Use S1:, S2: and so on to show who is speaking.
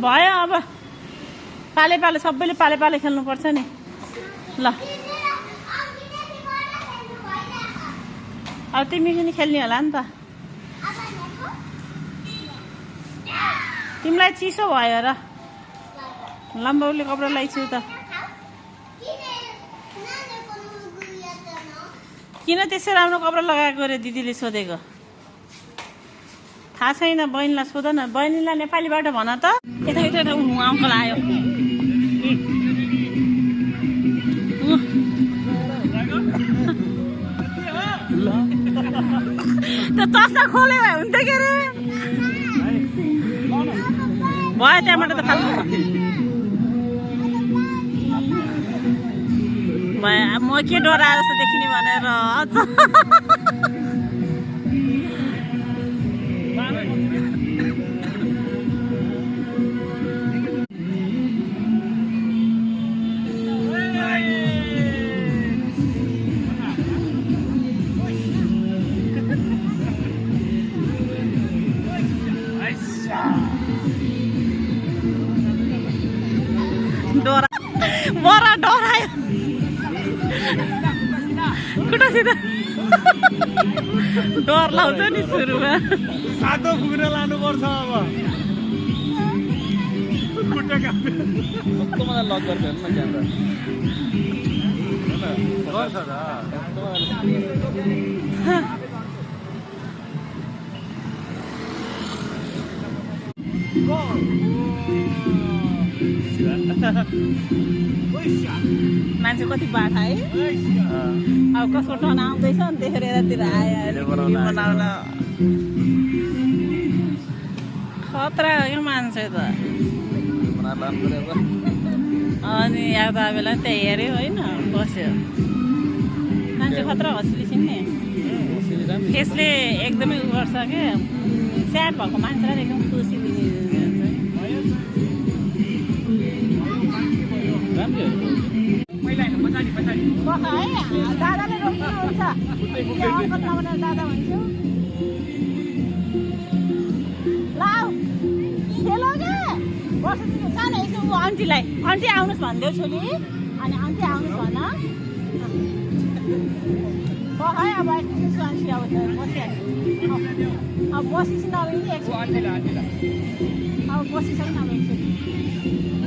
S1: भयो अब पाले पाले सबैले पाले पाले खेल्नुपर्छ नि ल अब तिमी पनि खेल्ने होला नि त तिमीलाई चिसो भयो र लम्बाउले कपडा लगाइछु त किन त्यसै राम्रो कपडा लगाएको रे दिदीले सोधेको थाहा छैन बहिनीलाई सोध न बहिनीलाई नेपालीबाट भन त यता यता यता अङ्कल आयो त्यो चस्मा खोल्यो भए हुन्थ्यो के अरे भयो त्यहाँबाट त फाल्नु भयो म के डराएर जस्तो देखिने भनेर बरा डरायो खुट्टासित डर लाउँछ नि सुरुमा
S2: सातो फुक्न लानुपर्छ अब खुट्टा काट्नु लक गर्छ न क्यामेरा गर्छ
S1: मान्छे कति बाठा है अब कसको टर्न आउँदैछ नि त्यसरी यतातिर आयो बनाउन खतरा हो क्या मान्छे त अनि अब बेला त्यहाँ हेऱ्यो होइन बस्यो मान्छे खतरा हँसिलिसिन् नि त्यसले एकदमै उ गर्छ क्या स्याड भएको मान्छेलाई एकदम खुसी दिने दादाले रोक्नुहुन्छ दादा भन्छु लाउ खेलो क्या बस्नु सानो यसो आन्टीलाई आन्टी आउनुहोस् भनिदेऊ छोरी अनि आन्टी आउनुहोस् भन है अब एकछिन आन्टी अब बसिहाल्यो अब बसिस नभए नि एकछिन अब बसिसक्नु अब एकछिन